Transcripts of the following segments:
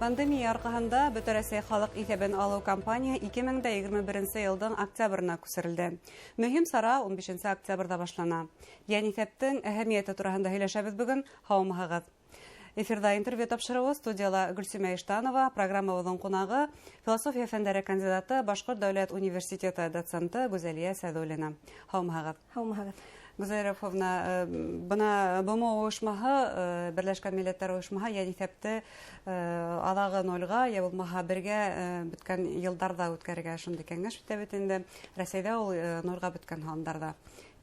Пандемия арҡаһында Бөтә Рәсәй халыҡ иҫәбен алыу кампанияһы 2021 йылдың октябренә күсерелде. Мөһим сара 15 октябрҙа башлана. Йәниҫәптең әһәмиәте тураһында һөйләшәбеҙ бөгөн. Һаумыһығыҙ! Эфирҙа интервью тапшырыуы, студияла Гөлсимә Иштанова, программабыҙҙың ҡунағы философия фәндәре кандидаты, Башҡорт дәүләт университеты доценты Гүзәлиә Сәҙуллина. Һаумыһығыҙ! Һаумыһығыҙ! Гүзәлиә Рәүфовна, бына БМО ойошмаһы, Берләшкән Милләттәр Ойошмаһы йәниҫәпте аҙағы нольға йә булмаһа бергә бөткән йылдарҙа үткәрергә шундай кәңәш итә бит инде. Рәсәйҙә ул нольға бөткән һандарҙа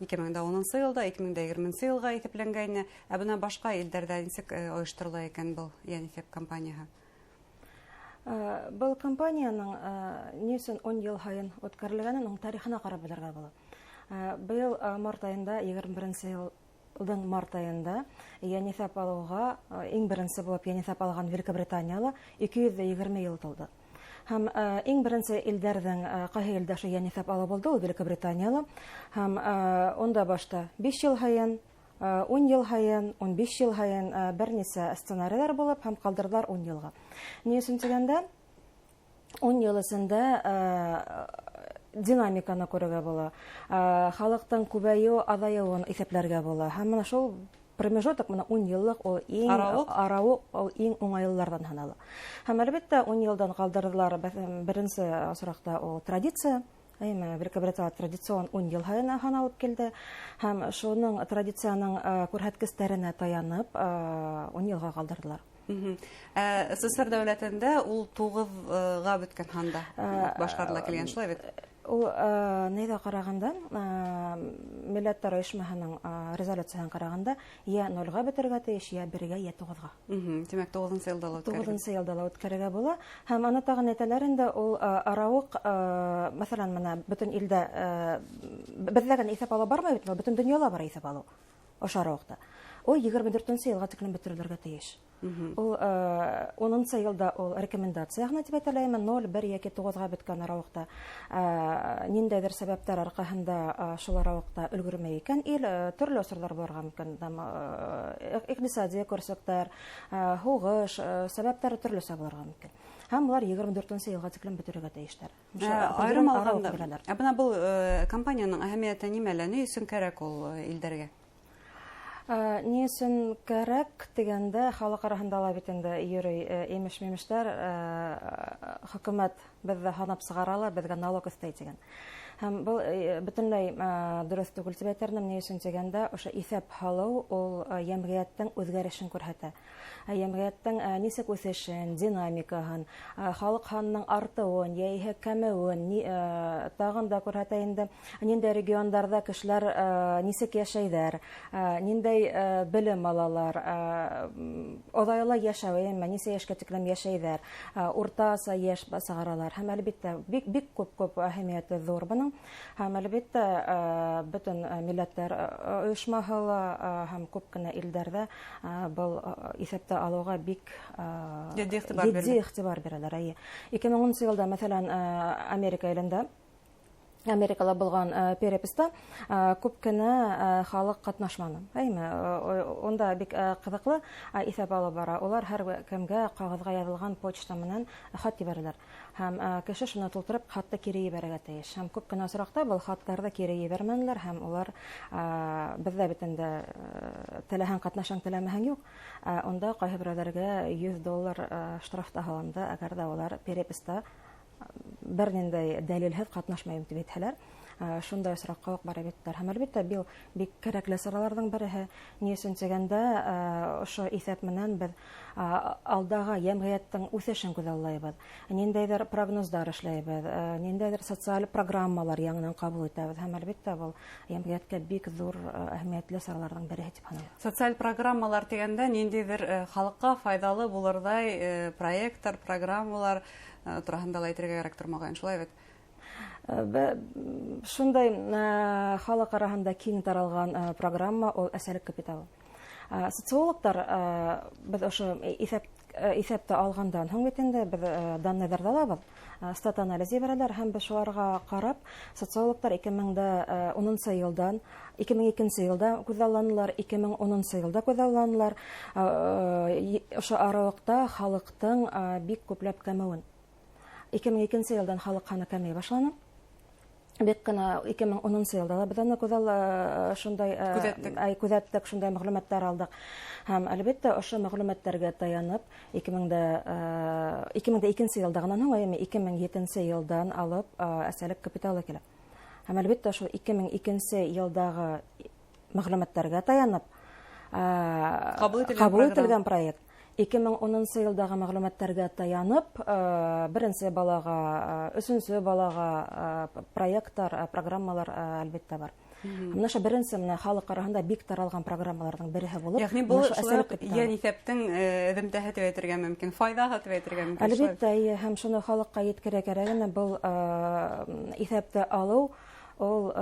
2010 йылда, 2020 йылға иҫәпләнгәйне. Ә бына башҡа илдәрҙә нисек ойошторола икән был йәниҫәп кампанияһы? Был кампанияның ни өсөн 10 йыл һайын үткәрелгәнен уның тарихына ҡарап белергә була. Быйыл март айында, 21 йылдың март айында йәниҫәп алыуға иң беренсе булып йәниҫәп алған Великобританияла 220 йыл тулды. Һәм иң беренсе илдәрҙең ҡайһы илдә ошо йәниҫәп алыу булды, ул Великобританияла. Һәм унда башта 5 йыл һайын, 10 йыл һайын, 15 йыл һайын бер нисә сценарийҙар булып һәм ҡалдырҙылар 10 йылға. Ни өсөн тигәндә, 10 йыл эсендә динамиканы күрергә була, халыҡтың күбәйеү, аҙайыуын иҫәпләргә була. Һәм бына шул промежуток, бына 10 йыллыҡ ул иң арауыҡ, ул иң уңайлыларҙан һанала. Һәм әлбиттә 10 йылдан ҡалдырҙылар. Беренсе осраҡта ул традиция, әйме, Великобритания традицион 10 йыл һайын һаналып килде. Һәм шуның традицияның күрһәткестәренә таянып 10 йылға ҡалдырҙылар. СССР дәүләтендә ул 9-ға бөткән һанда башҡарыла килгән, шулай бит? Ул нейҙә ҡарағанда, Милләттәр Ойошмаһының резолюцияһын ҡарағанда, йә нольға бөтөргә тейеш, йә бергә, йә 9-ға. Тимәк, 9-нсы йылда ла үткәрергә. 9-нсы йылда ла үткәрергә була. Һәм аны тағын әйтәләр инде, ул арауыҡ, мәҫәлән, бына бөтөн илдә, беҙҙә генә иҫәп алыу бармай бит, бөтөн донъяла бар иҫәп алыу ошо арауыҡта. Ул 24-нсе йылға тиклем бөтөрөлөргә тейеш. Ул 10-нсы йылда ул рекомендация ғына тип әйтәләйме, 0, 1 йәки 9-ға бөткән арауыҡта, ниндәйҙер сәбәптәр арҡаһында шул арауыҡта өлгөрмәй икән ил, төрлө осорҙар булырға мөмкин, иҡтисади көрсөктәр, һуғыш, сәбәптәре төрлөсә булырға мөмкин. Һәм улар 24-нсе йылға тиклем бөтөрөргә тейештәр. Айырым алғанда, ә бына был кампанияның әһәмиәте нимәлә? Ни өсөн кәрәк ул илдәргә? Ни өсөн кәрәк тигәндә, халыҡ араһында ла бит инде йөрөй имеш-мимештәр, хөкүмәт беҙҙе һанап сығара ла, беҙгә налог өҫтәй тигән. Һәм был бөтөнләй дөрөҫ түгел тип әйтер инем. Ни өсөн тигәндә, ошо иҫәп һалыу ул йәмғиәттең үҙгәрешен күрһәтә. Йәмғиәттең нисек үҫешен, динамикаһын, халыҡ һанының артыуын, йә иһә кәмеүен, тағын да күрһәтә инде. Ниндәй региондарҙа кешеләр нисек йәшәйҙәр, ниндәй белем алалар, оҙайлы йәшәү, әммә нисә йәшкә тиклем йәшәйҙәр, уртаса йәш сығаралар. Һәм әлбиттә бик, бик күп әһәмиәте ҙур бының. Һәм әлбиттә бөтөн Милләттәр Ойошмаһы ла һәм күп кенә илдәрҙә был иҫәптә алыуға бик етди иғтибар етди иғтибар бирәләр. Эйе. 2010 йылда, мәҫәлән, Америка илендә, Америкала булған переписта күп кенә халыҡ ҡатнашманы. Әйме, унда бик ҡыҙыҡлы иҫәп алыу бара. Улар һәр кемгә ҡағыҙға яҙылған почта менән хат ебәрәләр. Һәм кеше шуны тултырып хатты кире ебәрергә тейеш. Һәм күп кенә осраҡта был хаттарҙы кире ебәрмәнеләр, һәм улар, беҙҙә бит инде теләһәң ҡатнашаң, теләмәһәң юҡ. Унда ҡайһы берәүҙәргә йөҙ доллар штраф та һалынды, әгәр ҙә улар переписта бер ниндәй дәлилһеҙ ҡатнашмайым тип әйтһәләр, шундай осраҡҡа уҡ барып еттеләр. Һәм әлбиттә, был бик кәрәкле сараларҙың береһе. Ни өсөн тигәндә, ошо иҫәп менән беҙ алдағы йәмғиәттең үҫешен күҙаллайбыҙ, ниндәйҙер прогноздар эшләйбеҙ, ниндәйҙер социаль программалар яңынан ҡабул итәбеҙ. Һәм әлбиттә, был йәмғиәткә бик ҙур әһәмиәтле сараларҙың береһе тип һанала. Социаль программалар тигәндә ниндәйҙер халыҡҡа файҙалы булырҙай проекттар, программалар тураһында ла әйтергә кәрәк тормағайын, шулай бит? Шундай халыҡ араһында киң таралған программа ул әсәлек капиталы. Социологтар, беҙ ошо иҫәп Иҫәпте алғандан һуң бит инде беҙ данныйҙарҙы алабыҙ, стат-анализ ебәрәләр, һәм беҙ шуларға ҡарап социологтар 2010 йылдан, 2002 йылда күҙалланылар, 2010 йылда күҙалланылар. Ошо арауыҡта халыҡтың бик күпләп кәмеүен. 2002 йылдан халыҡ һаны кәмей башланы. Бик кенә 2010 йылда ла беҙ аны шундай күҙәттек, шундай мәғлүмәттәр алдыҡ. Һәм әлбиттә ошо мәғлүмәттәргә таянып 2002 йылда ғынан һуң, әйме, 2007 йылдан алып әсәлек капиталы килә. Һәм әлбиттә шул 2002 йылдағы мәғлүмәттәргә таянып ҡабул ителгән проект. 2010 йылдағы мәғлүмәттәргә таянып, беренсе балаға, өсөнсө балаға проекттар, программалар әлбиттә бар. Мына ошо беренсе менә халыҡ араһында бик таралған программаларҙың береһе булып, Йәғни был шулай уҡ йәниҫәптең эҙемтәһе тип әйтергә мөмкин, файҙаһы тип әйтергә мөмкин. Әлбиттә, эйе, һәм шуны халыҡҡа еткерә кәрәк ине, был иҫәпте алыу ул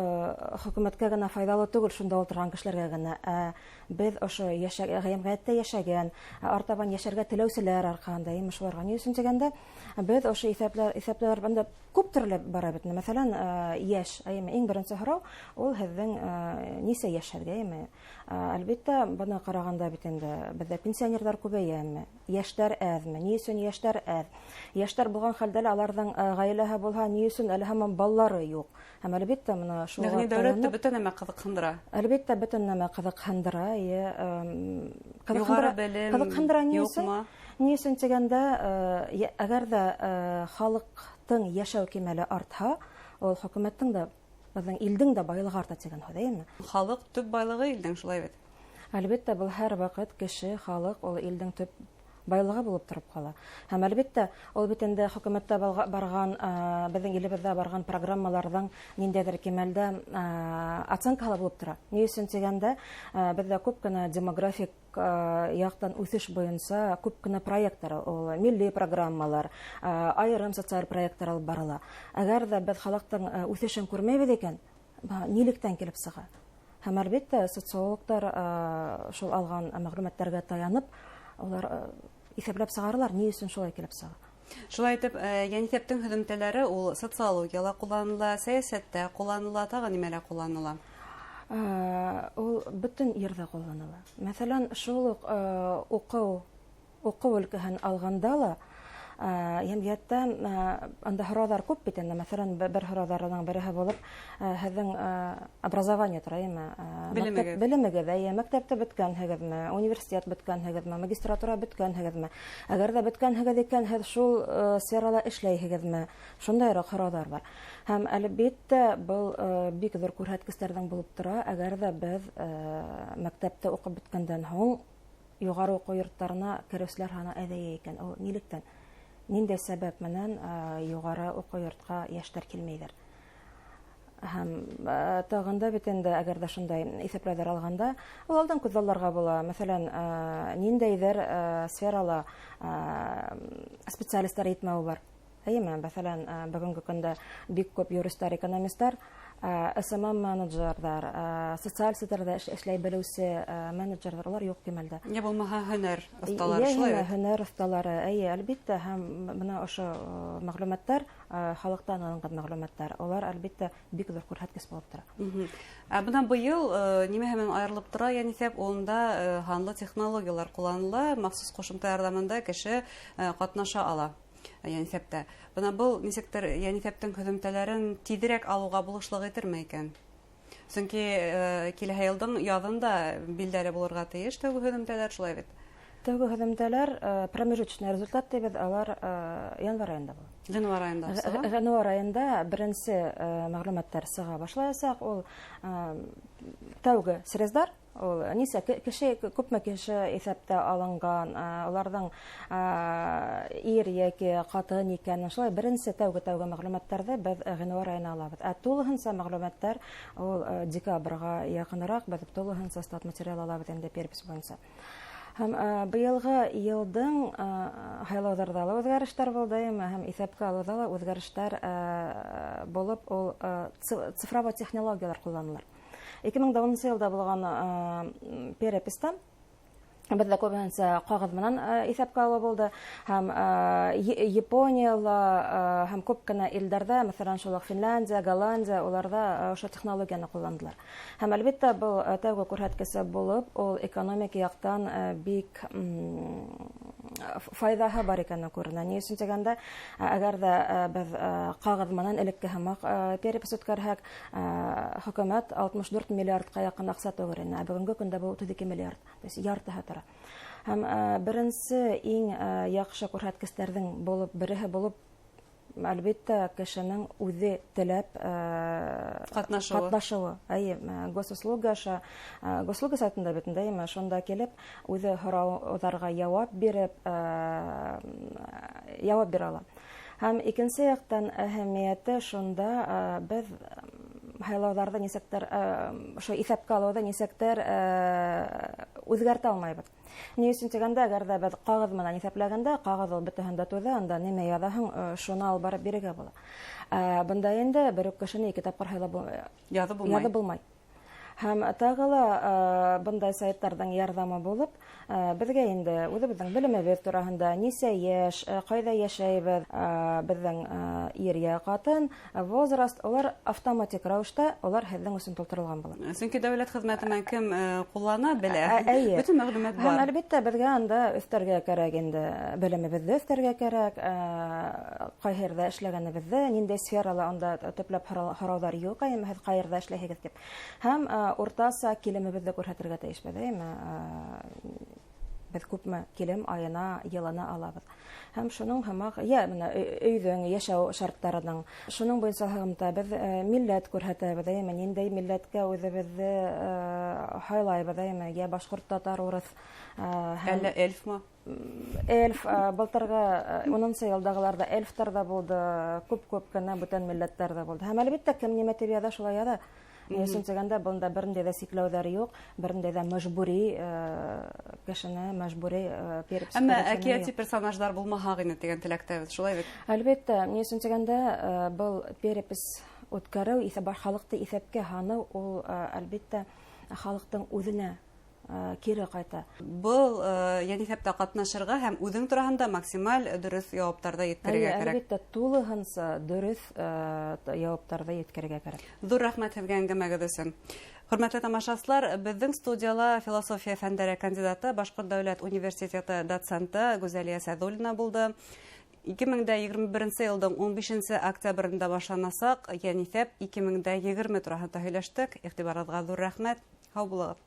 хөкүмәткә генә файҙалы түгел, шунда ултырған кешеләргә генә. Ә беҙ ошо йәмғиәттә йәшәгән, артабан йәшәргә теләүселәр арҡаһында, имеш, шуларға. Ни өсөн тигәндә, беҙ ошо иҫәпләр бында күп төрлө бара бит. Мәҫәлән, йәш, әйме, иң беренсе һорау ул һеҙҙең нисә йәшһегеҙ, әйме? Әлбиттә, бына ҡарағанда бит инде беҙҙә пенсионерҙар күбәйәме, йәштәр әҙме? Ни өсөн йәштәр әҙ? Йәштәр булған хәлдә лә аларҙың ғаиләһе булһа, ни өсөн әле һаман балалары юҡ? Һәм әлбиттә, бына шуға Йәғни дәүләтте таянып бөтә нәмә ҡыҙыҡһындыра. Әлбиттә, бөтә нәмә ҡыҙыҡһындыра, эйе, Юғары белем ҡыҙыҡһындыра ни өсөн? юҡмы? Ни өсөн тигәндә, әгәр ҙә халыҡтың йәшәү кимәле артһа, ул хөкүмәттең дә, беҙҙең илдең дә байлығы арта тигән һүҙ, әйеме? Халыҡ төп байлығы илдең, шулай бит? Әлбиттә, был һәр ваҡыт кеше, халыҡ ул илдең төп байлығы булып тороп ҡала. Һәм әлбиттә, ул бит инде хөкүмәттә барған, беҙҙең илебеҙҙә барған программаларҙың ниндәйҙер кимәлдә, оценкаһы булып тора. Ни өсөн тигәндә, беҙҙә күп кенә демографик, яҡтан үҫеш буйынса күп кенә проекттар, ул милли программалар, айырым социаль проекттар алып барыла. Әгәр ҙә беҙ халыҡтың, үҫешен күрмәйбеҙ икән, нилектән килеп сыға? Һәм әлбиттә, социологтар, шул алған мәғлүмәттәргә таянып, улар, иҫәпләп сығаралар, ни өсөн шулай килеп сыға. Шулай итеп, йәниҫәптең һөҙөмтәләре ул социологияла ҡулланыла, сәйәсәттә ҡулланыла, тағы нимәлә ҡулланыла? Ул бөтөн ерҙә ҡулланыла. Мәҫәлән, шул уҡ, уҡыу өлкәһен алғанда ла, йәмғиәттә, анда һорауҙар күп бит инде. Мәҫәлән, бер һорауҙарының береһе булып, һеҙҙең, образование тора, әйме? Белемегеҙ. Белемегеҙ, әйе, мәктәптә бөткәнһегеҙме, университет бөткәнһегеҙме, магистратура бөткәнһегеҙме? Әгәр ҙә бөткәнһегеҙ икән, һеҙ шул, сферала эшләйһегеҙме? Шундайыраҡ һорауҙар бар. Һәм әлбиттә, был, бик ҙур күрһәткестәрҙең булып тора, әгәр ҙә беҙ, мәктәптә уҡып бөткәндән һуң юғары уҡыу йорттарына кереүселәр һаны әҙәйә икән, ул нилектән? Ниндәй сәбәп менән, юғары уҡыу йортҡа йәштәр килмәйҙәр? Һәм, тағын да бит инде, әгәр ҙә шундай иҫәпләүҙәр алғанда, ул алдан күҙалларға була. Мәҫәлән, ниндәйҙер, сферала, специалистар етмәүе бар. Әйеме, мәҫәлән, бөгөнгө көндә бик күп юристар, экономисттар, эс эм эм менеджерҙар, социаль селтәрҙә эшләй белеүсе, менеджерҙар, улар юҡ кимәлдә. Йә булмаһа һөнәр оҫталары, Йә, шулай бит? һөнәр оҫталары, әйе, әлбиттә, һәм бына ошо, мәғлүмәттәр, халыҡтан алынған мәғлүмәттәр, улар әлбиттә бик ҙур күрһәткес булып тора. Ә бына быйыл, нимәһе менән айырылып тора, йәниҫәп, унда, һанлы технологиялар ҡулланыла, махсус ҡушымта ярҙамында кеше, ҡатнаша ала. Йәниҫәптә. Бына был нисектер йәниҫәптең һөҙөмтәләрен тиҙерәк алыуға булышлыҡ итерме икән? Сөнки, киләһе йылдың яҙында билдәле булырға тейеш тәүге һөҙөмтәләр, шулай бит? Тәүге һөҙөмтәләр, промежуточный результат тибеҙ, алар, январь айында була. Ғинуар айында сыға? Ғинуар айында беренсе, мәғлүмәттәр сыға башлаясаҡ. Ул, тәүге срездар, ул нисә кеше, күпме кеше иҫәптә алынған, уларҙың, ир йәки ҡатын икәнен, шулай беренсе тәүге мәғлүмәттәрҙе беҙ ғинуар айына алабыҙ. Ә тулыһынса мәғлүмәттәр ул, декабргә яҡыныраҡ беҙ тулыһынса стат материал алабыҙ инде перепись буйынса. Һәм, быйылғы йылдың, һайлауҙарҙа ла үҙгәрештәр булды, әйме, һәм иҫәпкә алыуҙа ла үҙгәрештәр, булып, ул, цифровой технологиялар ҡулланылар. Ике мең дә унынсы йылда булған, переписта Беҙҙә күбеһенсә ҡағыҙ менән иҫәпкә алыу булды, һәм Японияла һәм күп кенә илдәрҙә, мәҫәлән, шул уҡ Финляндия, Голландия, уларҙа ошо технологияны ҡулландылар. Һәм әлбиттә, был тәүге күрһәткесе булып, ул экономик яҡтан бик файҙаһы бар икәне күренә. Ни өсөн тигәндә, әгәр ҙә беҙ ҡағыҙ менән элекке һымаҡ перепись үткәрһәк, хөкүмәт 64 миллиардҡа яҡын аҡса түгер ине, ә бөгөнгө көндә был 32 миллиард, то есть яртыһы тора. Һәм беренсе иң яҡшы күрһәткестәрҙең булып береһе булып, әлбиттә, кешенең үҙе теләп ҡатнашыуы. Әйе, госуслуга аша, госуслуга сайтында бит инде, әйме, шунда килеп үҙе һорауҙарға яуап биреп, яуап бирә ала. Һәм икенсе яҡтан әһәмиәте шунда, беҙ һайлауҙарҙы нисектер, ошо иҫәпкә алыуҙы нисектер үҙгәртә алмайбыҙ. Ни өсөн тигәндә, әгәр ҙә беҙ ҡағыҙ менән иҫәпләгәндә, ҡағыҙ ул бөтәһен дә түҙә, анда нимә яҙаһың, шуны алып барып бирергә була. Бында инде бер үк кешене ике тапҡыр һайлап яҙып булмай. Һәм тағы ла бындай сайттарҙың ярҙамы булып, беҙгә инде үҙебеҙҙең белемебеҙ тураһында, нисә йәш, ҡайҙа йәшәйбеҙ, беҙҙең ир йә ҡатын, возраст, улар автоматик рәүештә улар һеҙҙең өсөн тултырылған була. Сөнки дәүләт хеҙмәте менән кем ҡуллана белә. Бөтөн мәғлүмәт бар. Һәм әлбиттә беҙгә анда өҫтәргә кәрәк инде, белемебеҙҙе өҫтәргә кәрәк, ҡайһы ерҙә эшләгәнебеҙҙе, ниндәй сферала анда төпләп һорауҙар юҡ, әйме, һеҙ ҡай ерҙә эшләйһегеҙ тип. Һәм уртаса килемебеҙҙе күрһәтергә тейешбеҙ, әйме, беҙ күпме килем айына, йылына алабыҙ. Һәм шуның һымаҡ, йә менә өйҙөң йәшәү шарттарының, шуның буйынса һығымта беҙ милләт күрһәтәбеҙ, әйме, ниндәй милләткә үҙебеҙҙе һайлайбыҙ, әйме, йә башҡорт, татар, урыҫ, әллә эльфмы? Эльф, былтырғы 10-нсы йылдағыларҙа эльфтар ҙа булды, күп-күп кенә бүтән милләттәр ҙә булды. Һәм әлбиттә, кем нимә тип яҙа, шулай яҙа. Ни өсөн тигәндә, бында бер ниндәй ҙә сикләүҙәр юҡ, бер ниндәй ҙә мәжбүри кешене мәжбүри перепись. Әммә әкиәти персонаждар булмаһаҡ ине тигән теләктәбеҙ, шулай бит? Әлбиттә, ни өсөн тигәндә, был перепись үткәреү, халыҡты иҫәпкә һаныу, ул әлбиттә халыҡтың үҙенә кире ҡайта. Был йәниҫәптә ҡатнашырға һәм үҙең тураһында максималь дөрөҫ яуаптарҙы еткерергә кәрәк. Әлбиттә, тулыһынса дөрөҫ яуаптарҙы еткерергә кәрәк. Ҙур рәхмәт һеҙгә әңгәмәгеҙ өсөн. Хөрмәтле тамашасылар, беҙҙең студияла философия фәндәре кандидаты, Башҡорт дәүләт университеты доценты Гүзәлиә Сәҙуллина булды. 2021 йылдың 15 октябрендә башланасаҡ йәниҫәп 2020 тураһында һөйләштек. Иғтибарығыҙға ҙур рәхмәт. Һау булығыҙ.